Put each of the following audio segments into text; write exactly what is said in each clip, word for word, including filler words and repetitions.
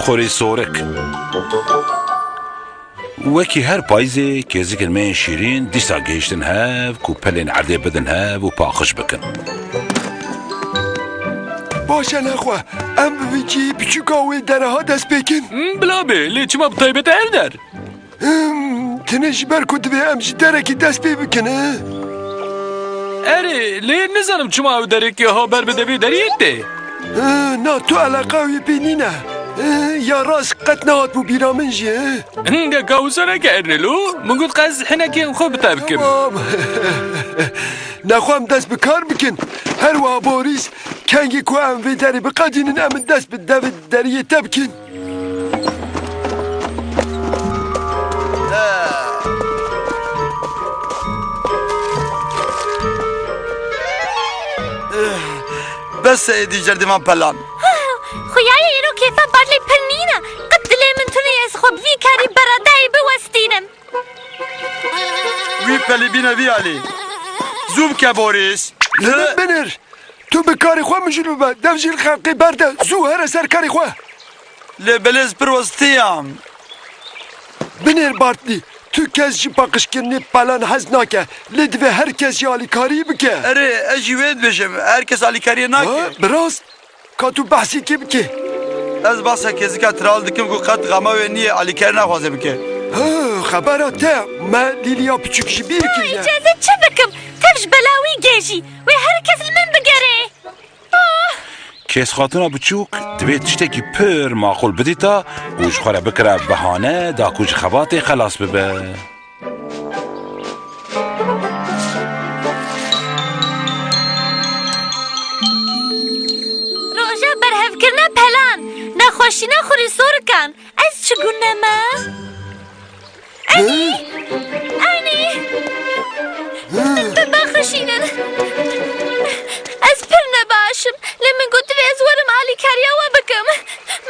Xurî sorik. Wekî her payîzê kêzikên me yên şîrîn dîsa gihiştin hev ku pelên erdê bidin hev û paqij bikin. Baş e nexwe, em bi vî cihê biçûka wê dereha dest pê kin. Hmm, bila bê, lê çima bi taybet ev der? Hmm, tenê ji ber ku divê em ji derekî dest pê bikin, e? Erê, lê nizanim çima ew derekê ha ber bi devê deriyê tê. E, na, tu eleqa wî pê nîne. E, ya rast qet nehat bû bîra min jî, e? Hingeka wisa neke Ernelo, min got qas hinekên xwe bi te bikim. Tamam. Nexwe em dest bi kar bikin. Her wiha Boris, kengî ku em vê derê biqedînin, em dest bi devê deriyê te bikin. Bes e êdî cerdî van pelan. Xuyayê îro kêfa Bartley pir nîne. Qet dilê min tune ez xwe bi vî karî beradayî biwestînim. Wî pelî bîne vî alî. Zû bike Boris. Binir, binir. Tu bi karê xwe mijûl bibe. Dev jî li xelqê berde. Zû here ser karê xwe. Lê belê ez pir westiyam. Binêr Bartlî, tu kes ji paqijkirinê pelan hez nake. Lê divê her kes jî alîkarî bike. Erê, ez jî wê dibêjim. Her kes alîkariyê nake. Ha, bi rast. Ka tu behsî kê bike? Ez behsa kêzika Tral dikim ku qet xema wê niyê alîkarî naxwaze bike. Ha, xebera te me Lîliya piçûk ji bîr kiriye. Îcazet çi bikim? Tev ji bela wî gêjî. Wê her kes li min bigere. Kêzxatuna biçûk divê tiştekî pir maqûl bidîta û ji xwe re bikira behane da ku ji xebatê xelas bibe. Roja berhevkirina pelan, nexweşîna xurîsorikan, ez çi gune me? Enî! Enî! Min bibexşînin. Ez pir nebaş im. Lê min got divê ez werim alîkariya we bikim.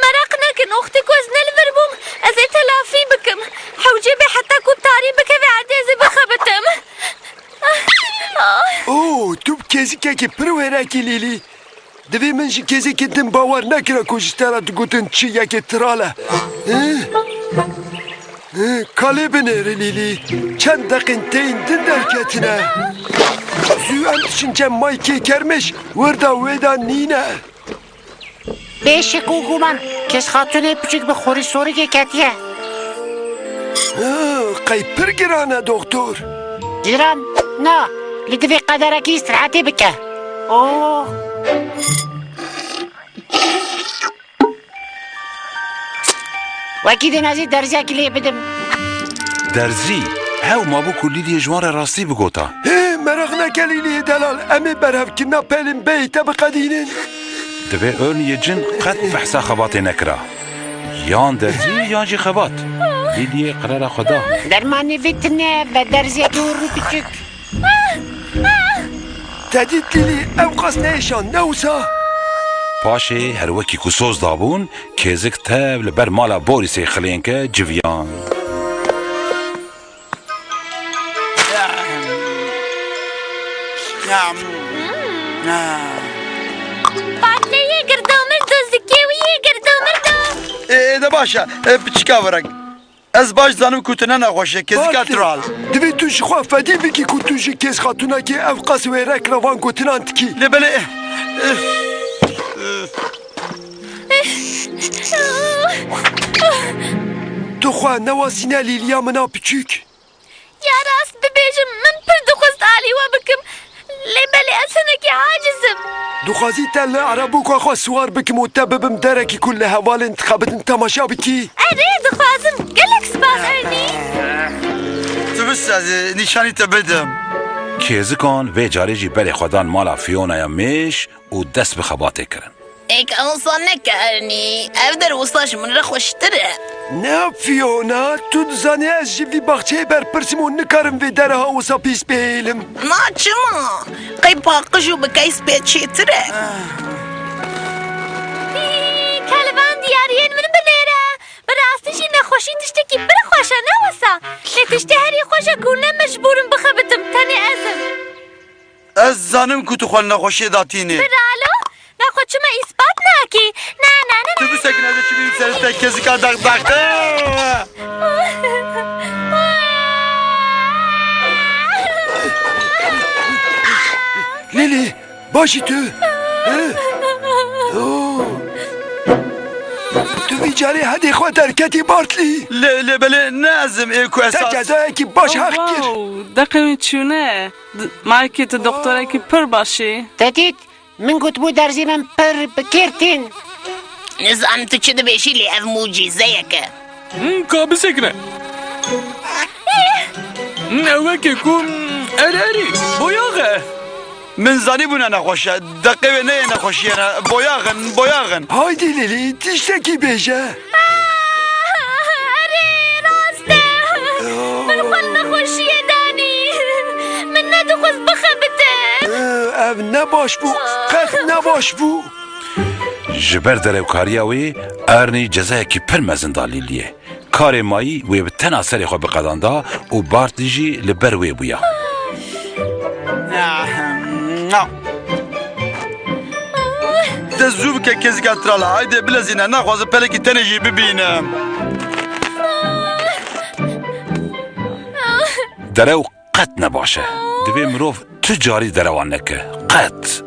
Meraq nekin, wextê ku ez ne li vir bûm, ez ê telafî bikim. Hewce bê heta ku tarî bikeve erdê ez ê bixebitim. Ah, ah. Oh, tu bi kêzikekî pir wêrekî Lîlî. Divê min ji kêzikê din bawer nekira ku ji te re digotin çi yekê Tral e. Hi? Hi, ka lê binêre Lîlî. Çend deqên tên din derketine. Zû em diçin cem Maykê Kermiş, wirda wê de nîne. Bê şik û guman, Kêzxatûnê piçûk bi xurîsorikê ketiye. Hi, qey pir giran e, doktor. Giran? Na, lê divê qederekî îstirahetê bike. Oh. Wekî din ez ê derziyekî lê bidim. Derzî? Hew mabû ku Lîliyê ji wan re rastî bigota. Hê, meraq neke Lîliyê delal, em ê berhevkirina pelên beyê te biqedînin. Divê Erniyê cin qet behsa xebatê nekira. Yan derzî, yan jî xebat. Lîliyê qerara xwe da. Dermanê vê tune be derziyekî hûr û piçûk. Te dît Lîlî, ew qas neêşan, ne wisa? Paşê her wekî ku soz dabûn, kêzik tev li ber mala Borîsê xilênke civiyan. Patleyê girdomir do, zikê wî yê girdomir do. Ê, ê, de baş e. Ê, piçika virek. Ez baş dizanim ku tu ne nexweş î, kêzika Tral. Divê tu ji xwe fedî bikî ku tu ji kêzxatûnekê ev qas wêrek re van gotinan dikî. Lê belê, eh, eh, Tu xwe newazîne Lîliya min a piçûk. Ya rast bibêjim, min pir dixwest alî we bikim. Lê belê ez hinekî aciz im. Dixwazî te li erebûka xwe siwar bikim û te bibim derekî ku li hevalên dixebitin temaşa bikî? Erê, dixwazim. Gelek spas, Ernî. Tu bist ez ê nîşanî te bidim. Kêzikan vê carê jî berê xwe dan mala Fionaya mêş û dest bi xebatê kirin. Ê ka wisa neke Ernî, ev der wisa ji min re xweştir e. Ne Fiona, tu dizanî ez ji vî baxçeyê berpirs im û nikarim vê dereha wisa pîs bihêlim. Na çima? Qey paqij û bi keys pê çêtir e. Hî, ka li van diyariyên min binêre. Bi rastî jî nexweşî tiştekî pir xweş e, ne wisa? Lê tiştê herî xweş e ku ne mecbûr im bixebitim, tenê ez im. Ez zanim ku tu xwe li nexweşiyê datînî. Biralo, nexwe çima îspat nakî? Te kezika daqdaqe. Lîlî, baş î tu? He? Oh. Tu vî carê hedê xwe derketî Bartlî. Lê, lê belê ne ez im ê ku esas. Te cezayekî baş heq kir. Wow, deqê wî çûne. D-, Maykî, tu doktorekî pir baş î. Te dît? Min gotibû derzê min pir bi kêr tên. Nizanim tu çi dibêjî, lê ev mucîzeyek e. Hmm, ka bisekine. Hmm, ew wekî ku, hmm, erê, erê, boyax e. Min zanîbû ne nexweş e. Deqê wê neyê nexweşiyê ne. Boyax in, boyax in. Haydî Lîlî, tiştekî bêje. Erê, rast e. Min xwe li nexweşiyê danî. Min nedixwest bixebite. Ev ne baş bû. Qet ne baş bû. Ji ber derewkariya wê, Ernie cezayekî pir mezin da Lîliyê. Karê mayî wê bi tena serê xwe biqedanda û Bartlî jî li ber wê bûya. De zû bike kezika tral, haydi bilezîne, naxwazim pelekî tenê jî bibînim. Derew qet ne baş e. Divê mirov tu carî derewan neke. Qet.